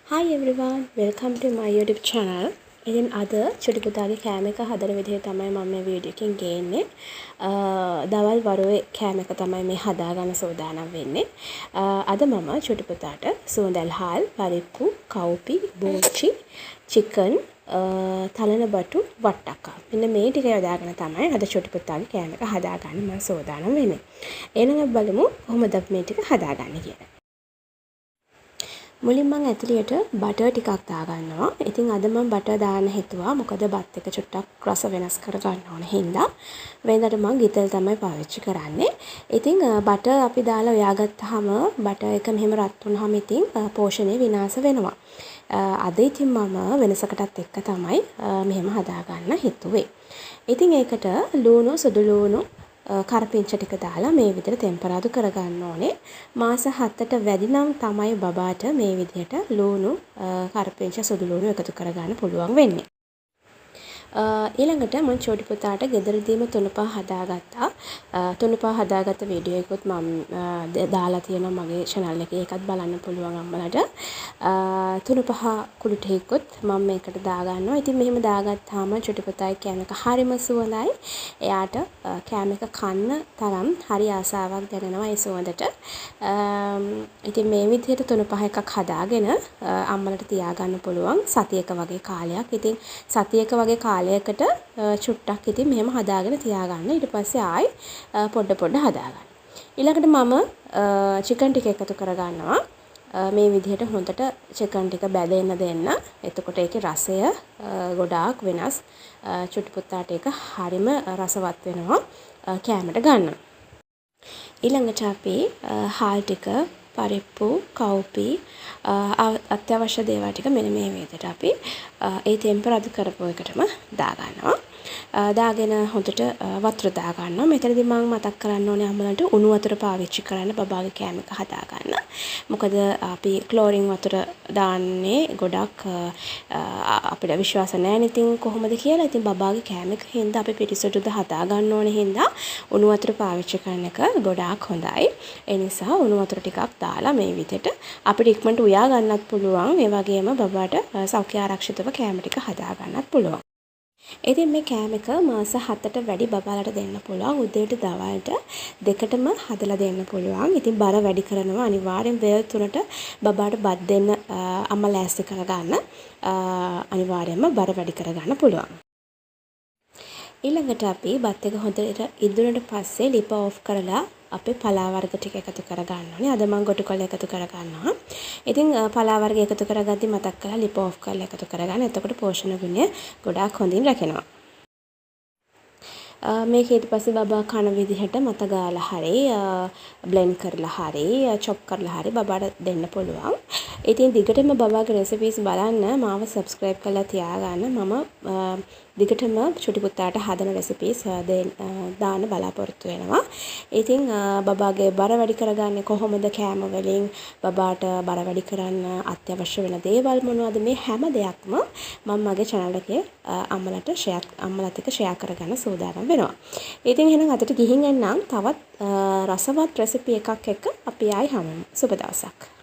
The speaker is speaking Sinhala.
Hi everyone, welcome to my YouTube channel. ඉතින් අද චුටි පුතාගේ කෑම එක හදන විදිහ තමයි මම මේ වීඩියෝ එකෙන් ගේන්නේ. දවල් වරුවේ කෑම එක තමයි මේ හදාගන්න සූදානම් වෙන්නේ. අද මම චුටි පුතාට සුවඳල් හාල්, පරිප්පු, කව්පි, බෝච්චි, චිකන්, තලන බටු, වට්ටක්කා. මෙන්න මේ ටික යොදාගෙන තමයි අද චුටි පුතාගේ කෑම එක හදාගන්න මම සූදානම් වෙන්නේ. එහෙනම් අපි බලමු කොහොමද අපි මේ ටික හදාගන්නේ කියලා. මුලින් මං ඇතුළියට බටර් ටිකක් දාගන්නවා. ඉතින් අද මං බටර් දාන්න හිතුවා. මොකද බත් එක චුට්ටක් රස වෙනස් කරගන්න ඕන හින්දා. වෙනදට මං ගිතෙල් තමයි පාවිච්චි කරන්නේ. ඉතින් බටර් අපි දාලා උයාගත්තාම බටර් එක මෙහෙම රත් වුණාම ඉතින් පෝෂණය විනාශ වෙනවා. අද ඉතින් මම වෙනසකටත් එක්ක තමයි මෙහෙම හදාගන්න හිතුවේ. ඉතින් ඒකට ලූණු, සුදු ලූණු, කරපිංච ටික දාලා මේ විදිහට තෙම්පරාදු කරගන්න ඕනේ. මාස 7ට වැඩි නම් තමයි බබාට මේ විදිහට ලූණු, කරපිංච, සුදු ලූණු එකතු කරගන්න පුළුවන් වෙන්නේ. ඊළඟට මං චූටි පුතාට ගෙදරදීම තුනුපහ හදාගත්තා. තුනුපහ හදාගත්ත වීඩියෝ එකකුත් මම දාලා තියෙනවා මගේ චැනල් එකේ. ඒකත් බලන්න පුළුවන් අම්මලාට. තුනුපහ කුඩු ටිකකුත් මම මේකට දාගන්නවා. ඉතින් මෙහෙම දාගත්තාම චූටි පුතාගේ කෑම එක හරිම සුවඳයි. එයාට කෑම එක කන්න තරම් හරි ආසාවක් දැනෙනවා ඒ සුවඳට. ඉතින් මේ විදිහට තුනුපහ එකක් හදාගෙන අම්මලාට තියාගන්න පුළුවන් සතියක වගේ කාලයක්. ඉතින් සතියක වගේ කාලයකට චුට්ටක් ඉතින් මෙහෙම හදාගෙන තියාගන්න. ඊට පස්සේ ආයි පොඩ පොඩ හදාගන්න. ඊළඟට මම චිකන් ටික එකතු කරගන්නවා. මේ විදිහට හොඳට චිකන් ටික බැදෙන්න දෙන්න. එතකොට ඒකේ රසය ගොඩාක් වෙනස්. චුටි පුතාට ඒක හරිම රසවත් වෙනවා කෑමට ගන්න. ඊළඟට අපි හාල් ටික, පරිප්පු, කව්පි, අත්‍යවශ්‍ය දේවල් ටික මෙන්න මේ විදිහට අපි ඒ තෙම්පරාදු කරපු එකටම දාගන්නවා. දාගෙන හොඳට වතුර දාගන්නවා. මෙතනදී මං මතක් කරන්න ඕනේ අම්මලාට උණු වතුර පාවිච්චි කරන්න බබාගේ කෑම එක හදාගන්න. මොකද අපි ක්ලෝරින් වතුර දාන්නේ ගොඩක් අපිට විශ්වාස නෑනේ ඉතින් කොහොමද කියලා. ඉතින් බබාගේ කෑම එක හින්දා අපි පිරිසිදුද හදාගන්න ඕනේ හින්දා උණු වතුර පාවිච්චි කරන එක ගොඩාක් හොඳයි. ඒ නිසා උණු වතුර ටිකක් දාලා මේ විදිහට අපිට ඉක්මනට උයා ගන්නත් පුළුවන්. ඒ වගේම බබාට සෞඛ්‍ය ආරක්ෂිතව කෑම ටික හදාගන්නත් පුළුවන්. ඉතින් මේ කෑම එක මාස 7ට වැඩි බබාලට දෙන්න පුළුවන්. උදේට දවල්ට දෙකටම හදලා දෙන්න පුළුවන්. ඉතින් බර වැඩි කරනවා. අනිවාර්යෙන් වේල් 3ට බබාට බත් දෙන්න අම්මා ලෑස්ති කරගන්න. අනිවාර්යයෙන්ම බර වැඩි කරගන්න පුළුවන්. ඊළඟට අපි බත් එක හොඳට ඉදුණට පස්සේ ලිප ඕෆ් කරලා අපි පලා වර්ග ටික එකතු කරගන්න ඕනේ. අද මං ගොටු කොළ එකතු කරගන්නවා. ඉතින් පලා වර්ග එකතු කරගද්දි මතක් කරලා ලිප ඕෆ් කරලා එකතු කරගන්න. එතකොට පෝෂණ ගුණය ගොඩාක් හොඳින් රැකෙනවා. මේක ඊට පස්සේ බබා කන විදිහට මත ගාලා හරි, බ්ලෙන්ඩ් කරලා හරි, චොප් කරලා හරි බබාට දෙන්න පුළුවන්. ඉතින් දිගටම බබාගේ රෙසිපීස් බලන්න මාව සබ්ස්ක්‍රයිබ් කරලා තියාගන්න. මම දිගටම චුටි පුතාට හදන රෙසිපීස් දාන්න බලාපොරොත්තු වෙනවා. ඉතින් බබාගේ බර වැඩි කරගන්නේ කොහොමද කෑම වලින්, බබාට බර වැඩි කරන්න අත්‍යවශ්‍ය වෙන දේවල් මොනවද, මේ හැම දෙයක්ම මම මගේ චැනල් එකේ අම්මලත් එක්ක ෂෙයා කරගන්න සූදානම් වෙනවා. ඉතින් එහෙනම් අදට ගිහින් එන්නම්. තවත් රසවත් රෙසිපි එකක් එක්ක අපි ආයි හමු වෙමු. සුබ දවසක්.